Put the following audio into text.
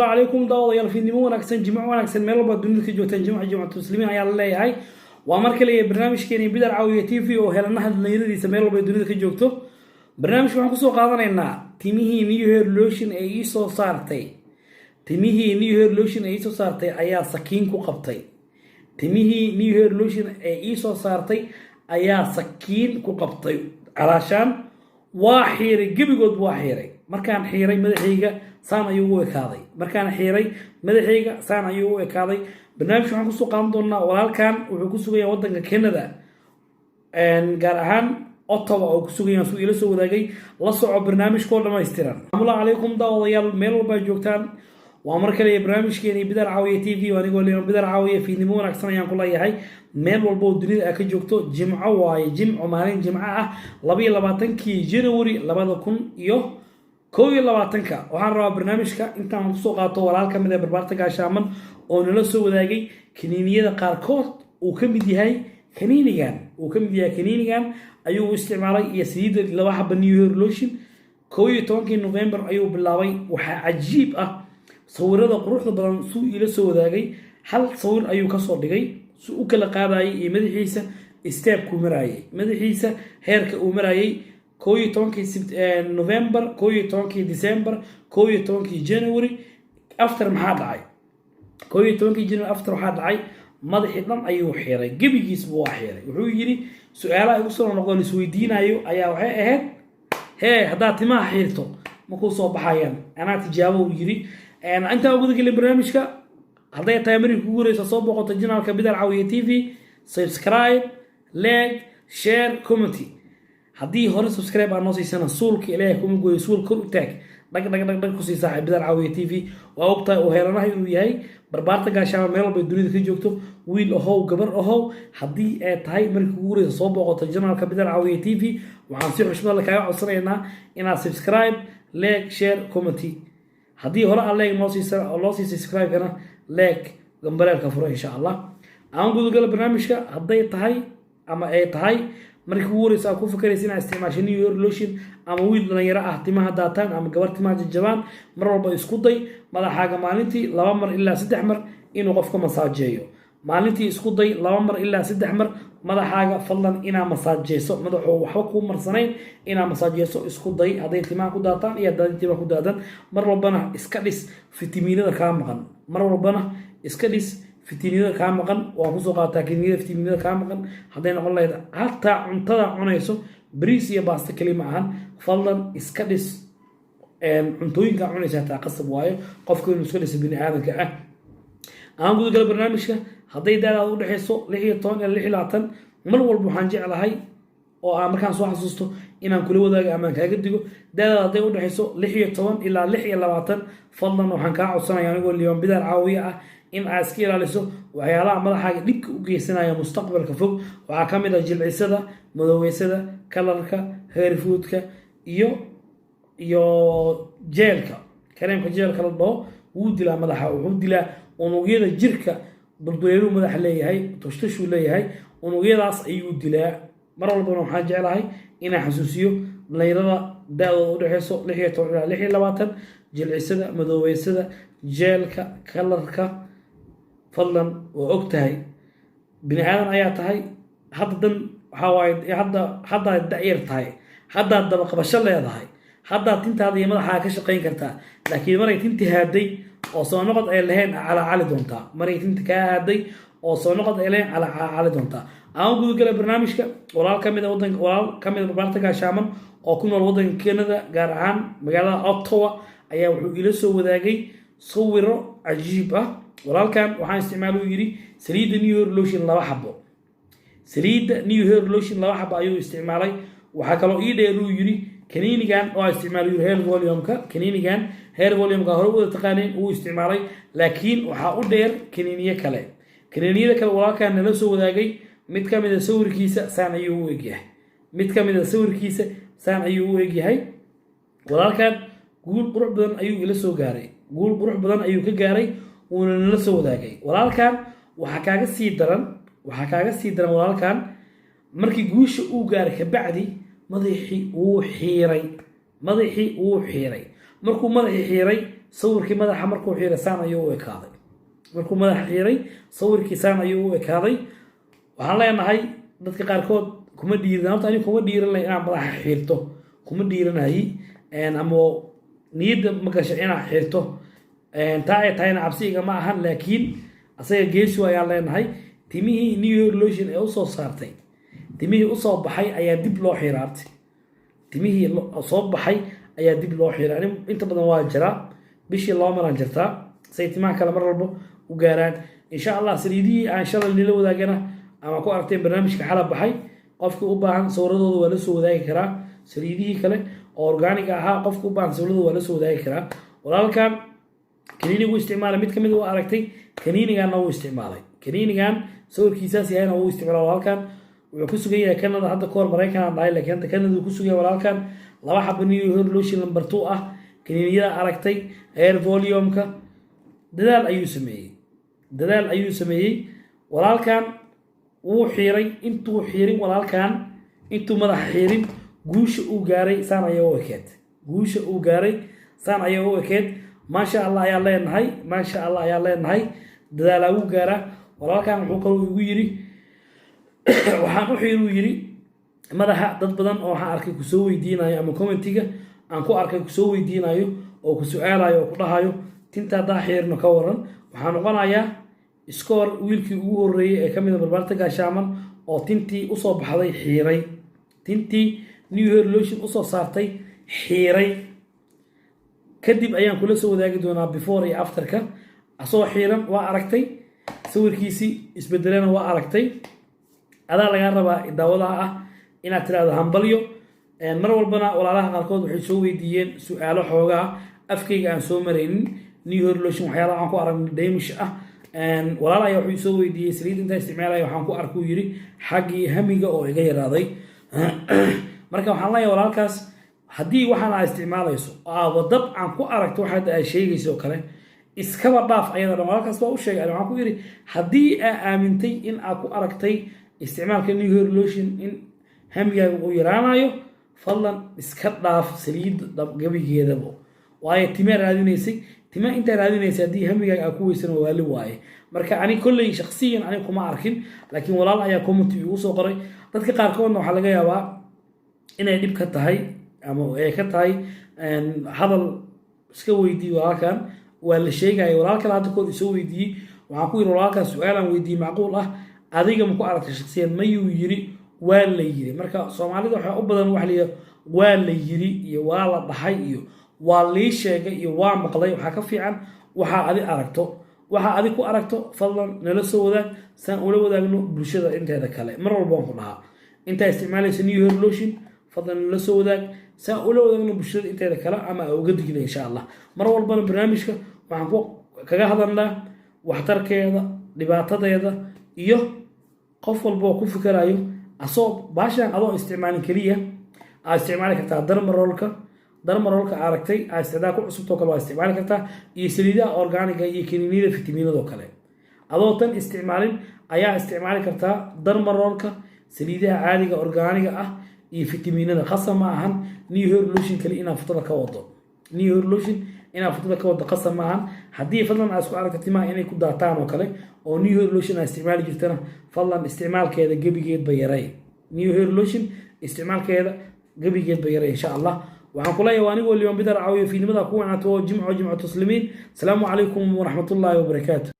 Calaykum daawadayaal, fiidnimo wanaagsan, jimco wanaagsan, meel walba dunida ka joogtaan. Jimca jimcatu muslimiin ayaa la leeyahay. Waa mar kale barnaamijkeeni Bidar Caawiya TV oo helanaha dhalinyaradiisa meel walba dunida ka joogto. Barnaamijka waxaan kusoo qaadanaynaa timihii New Hair Lotion ee ii soo saartay. Timihii New Hair Lotion ee iisoo saartay ayaa sakiin ku qabtay. Timihii New Hair Lotion ee iisoo saartay ayaa sakiin ku qabtay. Calaashaan waa xiiray, gebigood waa xiiray. Markaan xiiray, madaxayga saan ayuu u ekaaday. Markaan xiiray, madaxayga saan ayuu u ekaaday. Barnaamijka waxaan kusoo qaadan doonaa walaalkan wuxuu ku sugan yahay waddanka Canada, gaar ahaan Ottawa oo ku sugan yahay, suu ila soo wadaagay. La soco barnaamijkoo dhammaystiran. Asalaamu calaykum daawadayaal, meel walba ay joogtaan. Waa mar kale barnaamijkeeni Bidar Caawiya TV, anigoo leeyahay Bidar Caawiya. Fiidnimo wanaagsan ayaan ku leeyahay meel walba oo dunida aad ka joogto. Jimco waaye, jimco, maalin jimco ah, 22-kii January 2021-ka. Waxaan rabaa barnaamijka intaan kusoo qaato walaal ka mid ah barbaarta gaashaaman oo nala soo wadaagay kaniiniyada qaarkood uu ka mid yahay kaniinigan, uu ka mid yahay kaniinigan ayuu isticmaalay iyo saliidda laba xaba New Hair Lotion. 11-kii November ayuu bilaabay. Waxaa cajiib ah sawirada quruxda badan suu iila soo wadaagay. Hal sawir ayuu kasoo dhigay su u kala qaadayay iyo madaxiisa step-kuu maraayay, madaxiisa heerka uu maraayay 11-kii November, 11-kii December, 11-kii January. After maxaa dhacay? 11-kii January after waxaa dhacay madaxii dhan ayuu xiray, gebigiisba waa xiray. Wuxuu yidhi su-aalaha igu soo noqdo isweydiinayo ayaa waxay ahayd, hee, haddaad timaha xiirto makuu soo baxayaan? Anaa tijaabo, uu yidhi. Intaan guda gelin barnaamijka, hadday tahay markii kugu horeysa soo boqoto channel-ka Bidar Caawiya TV, subscribe, like, share, comment. Haddii hore subscribe aad noo siisana, suulka Ilaahay kuma gooyo, suul kor u taag, dhag dhag dhag dhag kusii saaxiib. Bidar Caawiya TV waa ogtahay oo heelanaha inuu yahay barbaarta gaashaama meel walba dunida ka joogto. Wiil ahow, gabar ahow, haddii ay tahay markii kugu horeysa soo booqato channel-ka Bidar Caawiya TV, waxaan si xushmad leh kaaga codsanaynaa inaad subscribe, like, share, comment. Haddii hore aan like noo siisa oo loo sii subscribe-kana, like, gambaleelka furo, insha Allah. Aan gudagalo barnaamijka. Hadday tahay ama ay tahay markii kugu horeysa aad ku fakaraysa inaad isticmaasho New Hair Lotion, ama wiil dhalinyaro ah timaha daataan ama gabar timaha jajabaan, mar walba isku day madaxaaga maalintii laba mar ilaa saddex mar inuu qofka masaajeeyo. Maalintii isku day laba mar ilaa saddex mar madaxaaga fadlan inaa masaajeyso. Madaxoo waxba kuu marsanayn inaa masaajeyso isku day, hadday timaha ku daataan iyo hadday timaha ku daatan. Mar walbana iska dhis fitamiinada kaa maqan. Mar walbana iska dhis fitamiinada kaa maqan. Waan kusoo qaataa kiniinada fitamiinada kaa maqan. Hadday noqon lahayd hataa cuntada cunayso, bariis iyo baasto keli ma ahan. Fadlan iska dhis cuntooyinka cunaysa, hataa qasab waayo qofka inuu iska dhiso bini aadamka ah. Aan gudagala barnaamijka. Hadday daadaada udhexayso 16 ilaa 26, mar walba waxaan jeclahay oo aan markaan soo xasuusto inaan kula wadaago amaan kaaga digo. Daadaada hadday udhexayso 16 ilaa 26, fadlan waxaan kaa codsanaya anigoo Liibaan Bidaar Caawiye ah in aad iska ilaaliso waxyaalaha madaxaaga dhibka u geysanaya mustaqbalka fog. Waxaa ka mid ah jilcisada, madoobeysada, color-ka, hair foodka iyo gel-ka, kareemka gel-ka la dhaho. Wuu dilaa madaxa, wuxuu dilaa unugyada jirka. Dulduleeluu madaxa leeyahay, tushtushuu leeyahay, unugyadaas ayuu dilaa. Mar walbana waxaan jeclahay inaan xasuusiyo dhalinyarada da-dooda udhexeyso 16 ilaa 26 jilcisada, madoobeysada, gel-ka, color-ka. Fadlan, waa og tahay bini aadan ayaa tahay hadda. Dan waxaa waaye hadda, haddaad da-yar tahay, haddaad dabaqabasho leedahay, haddaad tintaada iyo madaxaaga ka shaqayn kartaa. Laakiin maray tinti haaday oo soo noqod ay lahayn, calaacali doontaa. Maray tinta kaa haaday oo soo noqod ay lahayn, calaacali doontaa. Aan gudagala barnaamijka. Walaal ka mid a wadanka, walaal ka mid a barbaarta gaashaaman oo ku nool waddanka Canada, gaar ahaan magaalada Ottawa, ayaa wuxuu ila soo wadaagay sawiro cajiib ah. Walaalkan waxaan isticmaal, uu yidhi, saliidda New Hair Lotion laba xabo. Saliidda New Hair Lotion laba xabo ayuu isticmaalay. Waxaa kaloo ii dheer, uu yidhi, kaniinigan oo isticmaalay hair volume-ka. Kaniinigan hair volume-ka hore wada taqaaneen uu isticmaalay, laakiin waxaa u dheer kaniiniye kale. Kaniiniyada kale walaalkan nala soo wadaagay, mid ka mid a sawirkiisa saan ayuu u egyahay. Mid ka mid a sawirkiisa saan ayuu u egyahay. Walaalkan guul qurux badan ayuu ila soo gaaray, guul qurux badan ayuu ka gaaray, wuuna nala soo wadaagay. Walaalkan waxaa kaaga sii daran, waxaa kaaga sii daran, walaalkan markii guusha uu gaaray kabacdi madaxii wuu xiiray. Madaxii wuu xiiray. Markuu madaxii xiiray Sawirkii madaxa markuu xiiray saan ayuu u ekaaday. Markuu madaxa xiiray, sawirkii saan ayuu u ekaaday. Waxaan leenahay, dadka qaarkood kuma dhiirin. Horta aniga kuma dhiiran lahay inaan madaxa xiirto, kuma dhiiranayi ama niyadda ma gasho inaan xiirto. Taa ay tahayna cabsi igama ahan, laakiin asaga geesu ayaan leenahay. Timihii New Hair Lotion ee usoo saartay, timihii usoo baxay ayaa dib loo xiiraartay. Timihii soo baxay ayaa dib loo xiiray. Ani inta badan waa jiraa, bishii 2 maraan jirtaa, say timaha kale mar walba u gaaraan, insha Allah. Saliidihii aan shalay nila wadaagana ama ku aragteen barnaamijka xala baxay, qofkii u baahan sawradooda waa la soo wadaagi karaa. Saliidihii kale oo organic ahaa, qofka u baahan sawradooda waa la soo wadaagi karaa. Walaalkan kaniinigu isticmaalay mid kamid waa aragtay, kaniiniganna wuu isticmaalay. Kaniinigan sawirkiisaas yahayna wuu isticmaalay. Walaalkan wuxuu ku sugan yahay Canada. Hadda kahor Maraykan aan dhahay, laakiin hadda Canada uu ku sugan yahay. Walaalkan laba xaba New Hair Lotion number 2 ah, kaniiniyada aragtay, hair volume-ka, dadaal ayuu sameeyey, dadaal ayuu sameeyey. Walaalkan wuu xiiray. Intuu xiirin walaalkan, intuu madaxa xiirin, guusha uu gaaray saan ayaa u ekeed. Guusha uu gaaray saan ayaa u ekeed. Maasha Allah ayaan leenahay, maasha Allah ayaan leenahay. Dadaalaa uu gaaraa. Walaalkan wuxuu kaloo igu yiri, waxaan u xiiruu yiri madaxa. Dad badan oo waxaan arkay kusoo weydiinayo ama commentiga aan ku arkay kusoo weydiinayo oo ku su-aalayo oo ku dhahayo, tinta haddaa xiirno ka waran? Waxaa noqonayaa iskoor wiilkii ugu horreeyey ee kamid a barbaarta gaashaaman oo tintii usoo baxday xiiray, tintii New Hair Lotion usoo saartay xiiray. Kadib ayaan kula soo wadaagi doonaa before iyo afterka. Asoo xiiran waa aragtay, sawirkiisii isbedelena waa aragtay. Adaa lagaa rabaa daawadaha ah inaad tiraahdo hambalyo. Mar walbana walaalaha qaarkood waxay soo weydiiyeen su-aalo xoogaa afkayga aan soo maraynin New Hair Lotion, waxyaalaha waxaan ku aragnay damage ah. Walaal ayaa wuxuu soo weydiiyey, saliid intaa isticmaalaya waxaan ku arkuu yiri xaggii hamiga oo iga yaraaday. Marka waxaan leeyahay walaalkaas, haddii waxaan aa isticmaalayso oo aaba dabcan ku aragto waxaad aa sheegayso oo kale, iskaba dhaaf ayada dhan. Walaalkaas baa u sheegay. Waxaan ku yidhi, haddii aa aamintay in aad ku aragtay isticmaalka New Hair Lotion in hamigaaga uu yaraanayo, fadlan iska dhaaf saliidda gabigeedaba. Waayo, timaa raadinaysay, tima intaa raadinaysay haddii hamigaaga aa ku weysan, waali waaye. Marka ani kolley shaksiyan ani kuma arkin, laakiin walaal ayaa comment igu soo qoray. Dadka qaarkoodna waxaa laga yaabaa inay dhib ka tahay ama ay ka tahay hadal iska weydiiy. Walaalkan waa la sheegaya. Walaal kale hadda kood isoo weydiiyey, waxaan ku yidhi walaalkan su-aalaan weydiiyey macquul ah, adiga ma ku aragtay shaksiyan? Mayuu yiri, waa la yiri. Marka Soomaalida waxaa u badan waxa la yidhi, waa la yiri iyo waa la dhahay iyo waa lii sheegay iyo waa maqlay. Waxaa ka fiican waxaa adi aragto. Waxaa adi ku aragto fadlan nala soo wadaag, saan ula wadaagno bulshada inteeda kale. Mar walba waan ku dhahaa, intaa isticmaalaysa New Hair Lotion, fadlan nala soo wadaag, saan ula wadaagno bulshada inteeda kale ama aa uga digna, insha Allah. Mar walbana barnaamijka waxaan ku kaga hadalnaa waxtarkeeda, dhibaatadeeda, iyo qof walba oo ku fikerayo asoo baashan adoo isticmaalin keliya aad isticmaali kartaa derma roller-ka. Derma roller-ka aragtay aad isticmaal ku cusubtoo kale waa isticmaali kartaa, iyo saliidaha organiga iyo kaniiniyada fitamiinadoo kale. Adoo tan isticmaalin ayaa isticmaali kartaa derma roller-ka, saliidaha caadiga organiga ah iyo fitamiinada. Qasab ma ahan New Hair Lotion kale inaad futada ka wado. New Hair Lotion inaad futada ka wado qasab ma ahan. Haddii fadlan aad isku aragta timaha inay ku daataan oo kale oo New Hair Lotion aad isticmaali jirtana, fadlan isticmaalkeeda gebigeedba yaray. New Hair Lotion isticmaalkeeda gebigeedba yaray, insha Allah. Waxaan ku leeyahay, waa anigoo Liban Bidar Caawiyo. Fiidnimada ku wanaagto, jimco jimco taslimiin. Asalaamu calaykum waraxmatullaahi wabarakaatu.